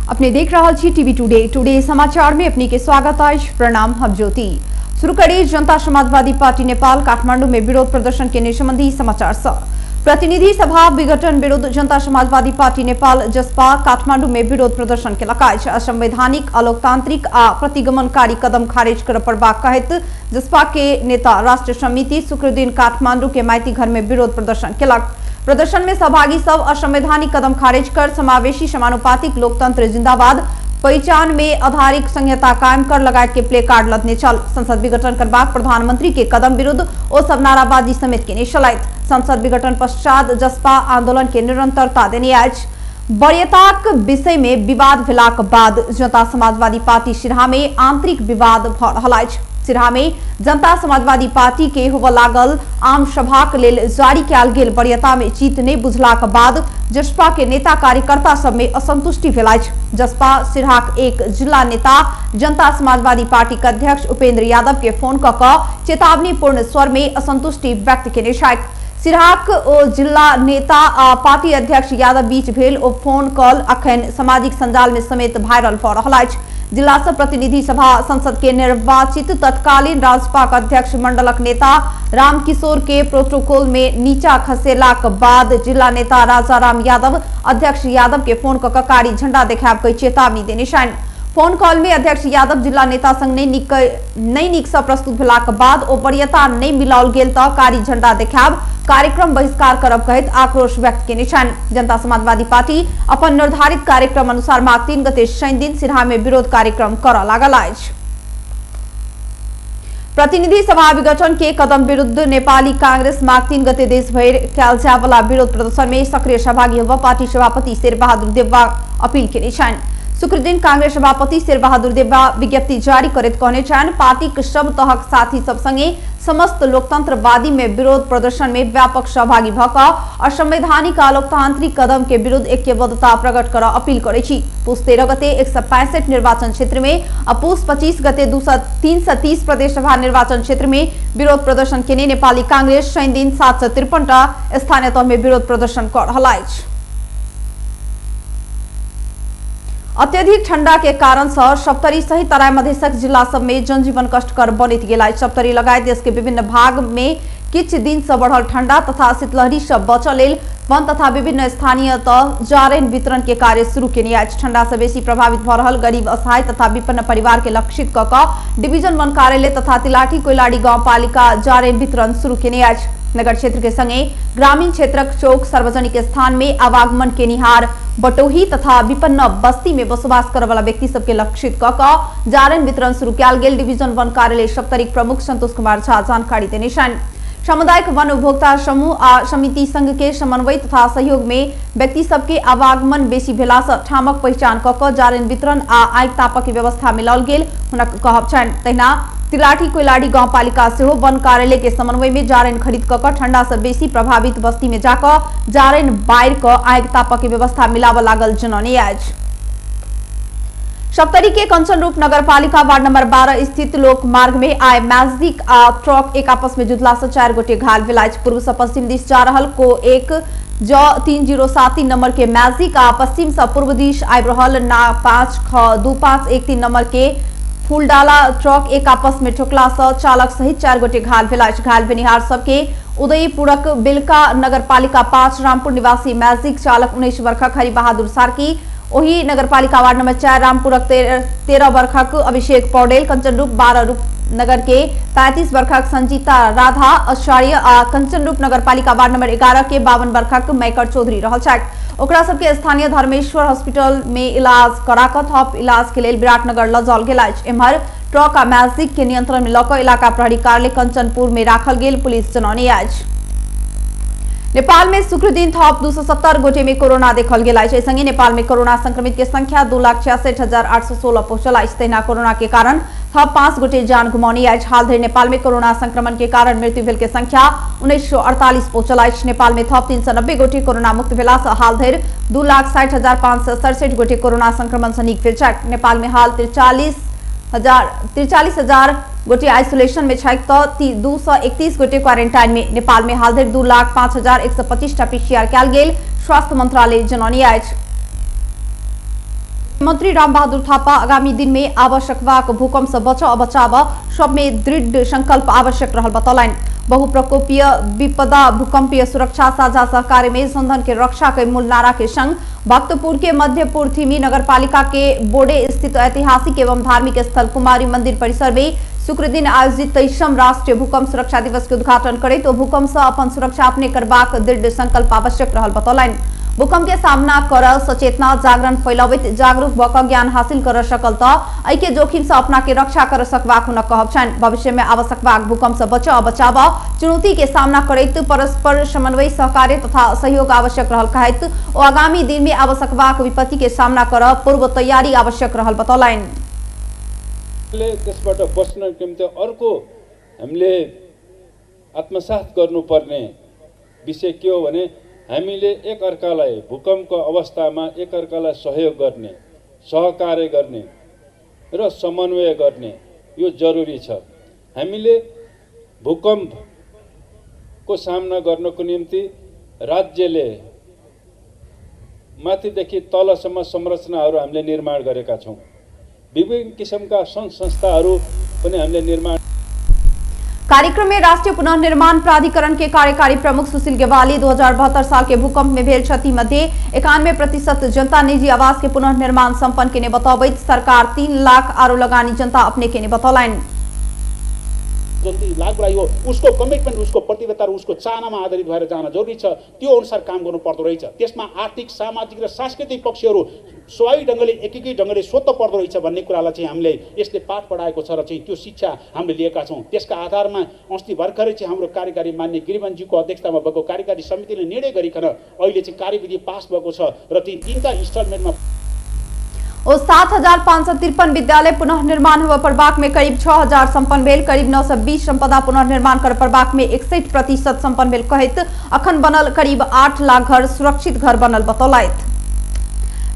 अपने देख रहल छी टीवी टुडे। टुडे समाचार में अपने के स्वागत अछि। प्रणाम, हम ज्योति। शुरू करी जनता समाजवादी पार्टी नेपाल काठमांडू में विरोध प्रदर्शन के संबंधी समाचार सँ। प्रतिनिधि सभा विघटन विरुद्ध जनता समाजवादी पार्टी नेपाल जसपा काठमांडू में विरोध प्रदर्शन केलक अछि। असंवैधानिक, अलोकतांत्रिक आ प्रतिगमनकारी कदम खारिज करय पड़बाक कहैत जसपा के नेता राष्ट्र समिति शुक्रदिन काठमांडू के माइती घर में विरोध प्रदर्शन केलक। प्रदर्शन में सहभागी सब असंवैधानिक कदम खारिज कर समावेशी समानुपातिक लोकतंत्र जिंदाबाद, पहिचान में आधारित संहिता कायम कर लगायत के प्ले कार्ड लदने छल। संसद विघटन करबाक प्रधानमंत्री के कदम विरुद्ध ओ सब नाराबाजी समेत केने छलथि। संसद विघटन पश्चात जसपा आंदोलन के निरंतरता देने अछि। वरीयताक विषय में विवाद भेलाक बाद जनता समाजवादी पार्टी सिरहा में आंतरिक विवाद भ रहल अछि। सिरहा में जनता समाजवादी पार्टी के होबय लागल आम सभाक लेल जारी कयल गेल वरीयता में जीत नहि बुझलाक बाद जसपा के नेता कार्यकर्ता सब में असंतुष्टि भेल अछि। जसपा सिरहाक एक जिला नेता जनता समाजवादी पार्टी के अध्यक्ष उपेंद्र यादव के फोन क कऽ चेतावनीपूर्ण स्वर में असंतुष्टि व्यक्त केने छथि। सिरहाक ओ जिला नेता आ पार्टी अध्यक्ष यादव बीच भेल ओ फोन कॉल अखन सामाजिक संजाल में समेत वायरल भ रहल अछि। जिला सँ प्रतिनिधि सभा संसद के निर्वाचित तत्कालीन राजपाक अध्यक्ष मंडलक नेता रामकिशोर के प्रोटोकॉल में नीचा खसेलाक बाद जिला नेता राजाराम यादव अध्यक्ष यादव के फोन क कारी झंडा देखाब कऽ चेतावनी देने छनि। फोन कॉल में अध्यक्ष यादव जिला नेता संग नहि नीक सँ प्रस्तुत भेलाक बाद ओ वरीयता नहि मिलाओल गेल तऽ कारी झंडा देखायब, कार्यक्रम बहिष्कार करब कहैत आक्रोश व्यक्त केने छनि। जनता समाजवादी पार्टी अपन निर्धारित कार्यक्रम अनुसार माघ 3 गते शनि दिन सिरहा में विरोध कार्यक्रम करऽ लागल अछि। प्रतिनिधि सभा विघटन के कदम विरुद्ध नेपाली कांग्रेस माघ 3 गते देशभरि कयल जायवला विरोध प्रदर्शन में सक्रिय सहभागी होबय पार्टी सभापति शेरबहादुर देउवा अपील केने छनि। शुक्रदिन कांग्रेस सभापति शेरबहादुर देउवा विज्ञप्ति जारी करैत कहने छनि, पार्टीक सब तहक साथी सब संगे समस्त लोकतंत्रवादी में विरोध प्रदर्शन में व्यापक सहभागी भ कऽ असंवैधानिक आ लोकतांत्रिक कदम के विरुद्ध ऐक्यबद्धता प्रकट करऽ अपील करै छी। पुस 13 गते 165 निर्वाचन क्षेत्र में आ पुस 25 गते 330 प्रदेश सभा निर्वाचन क्षेत्र में विरोध प्रदर्शन केने नेपाली कांग्रेस शनि दिन 753 टा स्थानीय तह में विरोध प्रदर्शन कऽ रहल अछि। अत्यधिक ठंडा के कारण से सप्तरी सहित तराई मधेशक जिला सब में जनजीवन कष्टकर बनैत गेल अछि। सप्तरी लगायत देश के विभिन्न भाग में किछु दिन से बढ़ल ठंडा तथा शीतलहरी से बचऽ लेल वन तथा विभिन्न स्थानीय तह जारैन वितरण के कार्य शुरू केने अछि। ठंडा से बेसी प्रभावित भऽ रहल गरीब, असहाय तथा विपन्न परिवार के लक्षित कऽ कऽ डिवीजन वन कार्यालय तथा तिलाठी कोइलाड़ी गांवपालिका जारैन वितरण शुरू केने अछि। नगर क्षेत्र के संगे ग्रामीण क्षेत्रक चौक, सार्वजनिक स्थान में आवागमन केनिहार बटोही तथा विपन्न बस्ती में बसोबास करऽ वाला व्यक्ति सबके लक्षित कऽ कऽ जारैन वितरण शुरू कयल गेल डिवीजन वन कार्यालय सप्तरीक प्रमुख संतोष कुमार झा जानकारी देने छनि। सामुदायिक वन उपभोक्ता समूह आ समिति संघ के समन्वय तथा सहयोग में व्यक्ति सबके आवागमन बेसी भेला सँ ठामक पहिचान कऽ कऽ जारैन वितरण आ आगि तापक व्यवस्था मिलाओल गेल हुनक कहब छनि। तहिना तिलाठी कोइलाड़ी गांवपालिका सेहो वन कार्यालय के समन्वय में जारैन खरीद कऽ कऽ ठंडा सँ बेसी प्रभावित बस्ती में जाकऽ जारैन बारि कऽ आगि तापक व्यवस्था मिलाबऽ लागल जनौने अछि। सप्तरी के कंचनरूप नगरपालिका वार्ड नंबर 12 स्थित लोक मार्ग में आइ मैजिक आ ट्रक एक आपस में जुटला से 4 गोटे घायल भेल अछि। पूर्व से पश्चिम दिश जा रहल को 1 ज 3073 नंबर के मैजिक आ पश्चिम से पूर्व दिश आबि रहल ना 5 ख 2513 नंबर के फूलडाला ट्रक एक आपस में ठोकला से चालक सहित 4 गोटे घायल भेल अछि। घायल भेनिहार सबके उदयपुरक बेलका नगरपालिका 5 रामपुर निवासी मैजिक चालक 19 वर्षक हरिबहादुर सार्की, ओही नगरपालिका वार्ड नंबर 4 रामपुरक 13 वर्षक अभिषेक पौडेल, कंचनरूप 12 रूप नगर के 35 वर्षक संजीता राधा आचार्य आ कंचनरूप नगरपालिका वार्ड नंबर 11 के 52 वर्षक मैकर चौधरी रहल छथि। ओकरा सबके स्थानीय धर्मेश्वर हॉस्पिटल में इलाज करा कऽ थप इलाज के लेल विराटनगर लऽ जाओल गेल अछि। एम्हर ट्रक आ मैजिक के नियंत्रण में लऽ कऽ इलाका प्रहरी कार्यालय कंचनपुर में राखल गेल पुलिस जनौने अछि। नेपाल में शुक्रदिन थप 270 गोटे में कोरोना देखल गेल अछि। एहि संगे नेपाल में कोरोना संक्रमित के संख्या 2,66,816 पहुंचल अछि। तहिना कोरोना के कारण थप 5 गोटे जान गुमौने अछि। हाल धरि नेपाल में कोरोना संक्रमण के कारण मृत्यु भेल के संख्या 1948 पहुंचल अछि। नेपाल में थप 390 गोटे कोरोना मुक्त भेला सँ हाल धरि 2,60,567 गोटे कोरोना संक्रमण सँ नीक भेल छथि। नेपाल में हाल 43,000 गोटे आइसोलेशन में छथि तऽ 231 गोटे क्वारेंटाइन में। नेपाल में हाल धरि 2,05,125 टा पीसीआर कयल गेल स्वास्थ्य मंत्रालय जनौने अछि। मुख्यमंत्री रामबहादुर थापा आगामी दिन में आवश्यक भूकंप से बचाव बचाव सब में दृढ़ संकल्प आवश्यक रहल बतौलनि। बहुप्रकोपीय विपदा भूकंपीय सुरक्षा साझा सहकार्य में संधन के रक्षा के मूल नारा के संग भक्तपुर के मध्यपुर थीमी नगरपालिका के बोडे स्थित ऐतिहासिक एवं धार्मिक स्थल कुमारी मंदिर परिसर में शुक्र दिन आयोजित 23वां राष्ट्रीय भूकंप सुरक्षा दिवस के उद्घाटन करैत ओ भूकंप से अपन सुरक्षा अपने करबाक दृढ़ संकल्प आवश्यक रहल बतौलनि। भूकंप के सामना कर सचेतना जागरण फैलाबैत जागरूक भऽ कऽ ज्ञान हासिल कर सकल तऽ एहि के जोखिम से अपना के रक्षा कर सकबाक हुनक कहब छनि। भविष्य में आवश्यक भूकंप से बचाव बचाव चुनौती के सामना करैत परस्पर समन्वय सहकार्य तथा सहयोग आवश्यक रहल कहैत ओ आगामी दिन में आवश्यक विपत्ति के सामना कर पूर्व तैयारी आवश्यक रहल बतौलनि। त्यसबाट बच्नको निम्ति अर्को हामीले आत्मसात गर्नुपर्ने विषय के हो भने हामीले एकअर्कालाई भूकम्पको अवस्थामा एकअर्कालाई सहयोग गर्ने, सहकार्य गर्ने र समन्वय गर्ने यो जरुरी छ। हामीले भूकम्पको सामना गर्नको निम्ति राज्यले माथिदेखि तलसम्म संरचनाहरू हामीले निर्माण गरेका छौँ। विभिन्न किसिमका सङ्घ संस्थाहरू पनि हामीले निर्माण। कार्यक्रम में राष्ट्रीय पुनर्निर्माण प्राधिकरण के कार्यकारी प्रमुख सुशील गेवाली 2072 साल के भूकंप में भेल क्षति मध्य 91% जनता निजी आवास के पुनर्निर्माण संपन्न केने बतौबैत सरकार 3 लाख आरो लगानी जनता अपने केने बतौलनि। जति लागु हो उसको कमिटमेन्ट, उसको प्रतिबद्धता र उसको चाहनामा आधारित भएर जान जरुरी छ। त्यो अनुसार काम गर्नु पर्दो रहेछ। त्यसमा आर्थिक, सामाजिक र सांस्कृतिक पक्षहरू स्वाभाविक ढङ्गले एकीकृत ढङ्गले स्वतः पर्दो रहेछ भन्ने कुरालाई चाहिँ हामीले यसले पाठ पढाएको छ र चाहिँ त्यो शिक्षा हामीले लिएका छौँ। त्यसका आधारमा अस्ति भर्खरै चाहिँ हाम्रो कार्यकारी मान्य गिरिवनज्यूको अध्यक्षतामा भएको कार्यकारी समितिले निर्णय गरिकन अहिले चाहिँ कार्यविधि पास भएको छ र ती 3 इन्स्टलमेन्टमा ओ 7,553 विद्यालय पुनर्निर्माण हुआ परबाक में करीब 6,000 संपन्न भेल, करीब 920 संपदा पुनर्निर्माण कर परबाक में 61% संपन्न भेल कहैत अखन बनल करीब 8 लाख घर सुरक्षित घर बनल बतौलथि।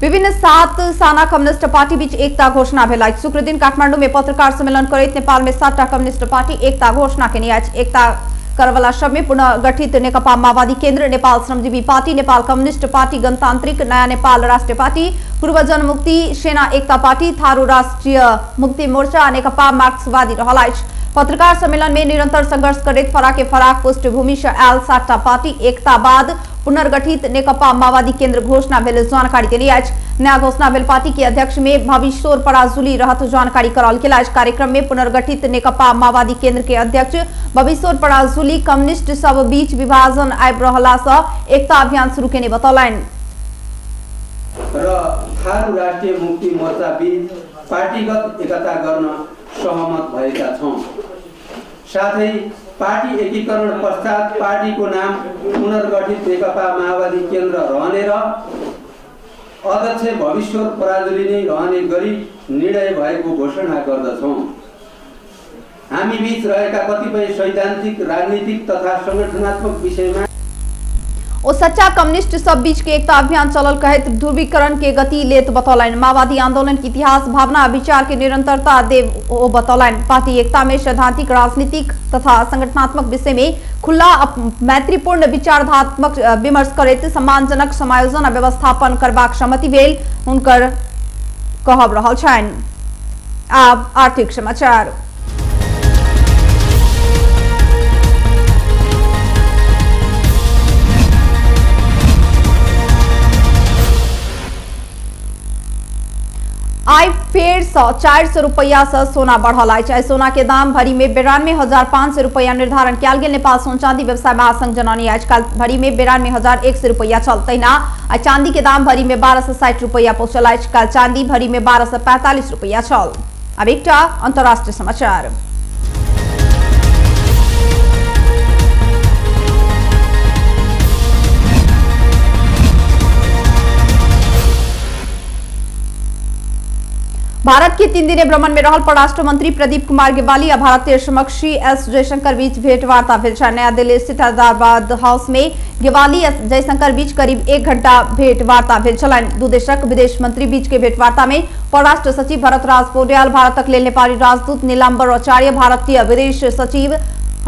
विभिन्न 7 साना कम्युनिस्ट पार्टी बीच एकता घोषणा भेल अछि। शुक्र दिन काठमांडू में पत्रकार सम्मेलन करैत नेपाल में 7टा कम्युनिस्ट पार्टी एकता घोषणा केने अछि। एकता करवला सब में पुनर्गठित नेकपा माओवादी केन्द्र, नेपाल श्रमजीवी पार्टी, नेपाल कम्युनिस्ट पार्टी गणतांत्रिक, नयाँ नेपाल राष्ट्रिय पार्टी, पूर्व जनमुक्ति सेना एकता पार्टी, थारू राष्ट्रिय मुक्ति मोर्चा, नेकपा मार्क्सवादी रहल अछि। पत्रकार सम्मेलन में निरंतर संघर्ष करैत फराके फराक पृष्ठभूमि से आयल 7टा पार्टी एकता बाद पुनर्गठित नेकपा माओवादी केन्द्र घोषणा भेल जानकारी देने अछि। नया घोषणा भेल पार्टी के अध्यक्ष में भविष्योर पराजुली रहत जानकारी कराओल गेल अछि। कार्यक्रम में पुनर्गठित नेकपा माओवादी केन्द्र के अध्यक्ष भविष्योर पराजुली कम्युनिस्ट सब बीच विभाजन आबि रहला से एकता अभियान शुरू केने बतौलनि। र थारू राष्ट्रिय मुक्ति मोर्चा बीच पार्टीगत एकता गर्न सहमत भएका छौँ। साथै पार्टी एकीकरण पश्चात पार्टीको नाम पुनर्गठित नेकपा माओवादी केन्द्र रहने र अध्यक्ष भविष्योर पराजुली नै रहने गरी निर्णय भएको घोषणा गर्दछौँ। हामी बीच रहेका कतिपय सैद्धान्तिक, राजनीतिक तथा सङ्गठनात्मक विषयमा ओ सच्चा कम्युनिस्ट सब बीच के एकता अभियान चलल कहैत ध्रुवीकरण के गति लेत बतौलनि। माओवादी आंदोलन के इतिहास, भावना, विचार के निरंतरता देव ओ बतौलनि। पार्टी एकता में सैद्धांतिक, राजनीतिक तथा संगठनात्मक विषय में खुला मैत्रीपूर्ण विचारधात्मक विमर्श करैत सम्मानजनक समायोजन आ व्यवस्थापन करबाक सहमति भेल हुनकर कहब रहल छनि। आब आर्थिक समाचार। आइ फेर सँ 400 रुपया से सोना बढ़ल अछि। आइ सोना के दाम भरी में 92,500 रुपया निर्धारण कयल गेल नेपाल सोन चांदी व्यवसाय महासंघ जनौने अछि। काल भरी में 92,100 रुपया छल। तहिना आइ चांदी के दाम भरी में 1260 रुपया पहुंचल अछि। काल चांदी भरी में 1245 रुपया छल। अब एकटा अंतर्राष्ट्रीय समाचार। भारत के 3 दिने भ्रमण में रहल परराष्ट्र मंत्री प्रदीप कुमार गेवाली आ भारतीय समक्ष एस जयशंकर बीच भेंटवार्ता भेल छल। नया दिल्ली स्थित हैदराबाद हाउस में गेवाली जयशंकर बीच करीब 1 घंटा भेंटवार्ता भेल छलनि। दू देशक विदेश मंत्री बीच के भेंटवार्ता में परराष्ट्र सचिव भरत राज पौड्याल, भारतक लेल नेपाली राजदूत नीलाम्बर आचार्य, भारतीय विदेश सचिव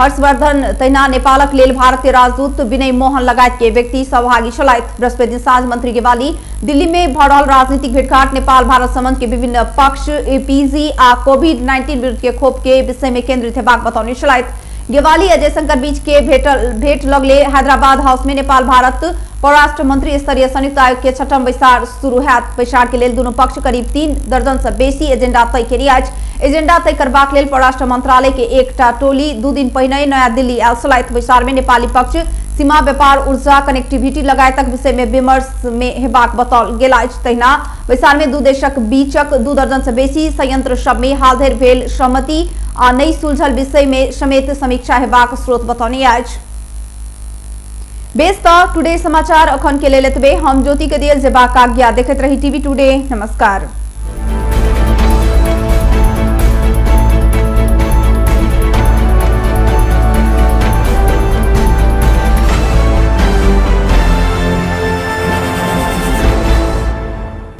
हर्षवर्धन तहिना नेपालक लेल भारतीय राजदूत विनय मोहन लगायत के व्यक्ति सहभागी छलथि। बृहस्पति दिन साँझ मंत्री गेवाली दिल्ली में भऽ रहल राजनीतिक भेटघाट नेपाल भारत संबंध के विभिन्न पक्ष एपीजी आ कोविड-19 विरुद्ध के खोप के विषय में केंद्रित हेबाक बतौने छलथि। गेवाली आ जयशंकर बीच के भेंट लगले हैदराबाद हाउस में नेपाल भारत परराष्ट्र मंत्री स्तरीय संयुक्त आयोग के छठम बैसार शुरू हैत। बैसार के लेल दुनू पक्ष करीब 3 दर्जन से बेसी एजेंडा तय केने अछि। एजेंडा तय करबाक लेल परराष्ट्र मंत्रालय के एकटा टोली 2 दिन पहिने नया दिल्ली आयल छलथि। बैसार में नेपाली पक्ष सीमा व्यापार, ऊर्जा, कनेक्टिविटी लगायतक विषय में विमर्श में हेबाक बताओल गेल अछि। तहिना बैसार में दू देशक बीचक 2 दर्जन से बेसी संयंत्र सब में हाल धरि भेल सहमति आ नहि सुलझल विषय में समेत समीक्षा हेबाक स्रोत बतौने अछि। बेस त टुडे समाचार अखन के लेल एतबे। हम ज्योति के दियल जेबाक आज्ञा। देखैत रही टीवी टुडे। नमस्कार।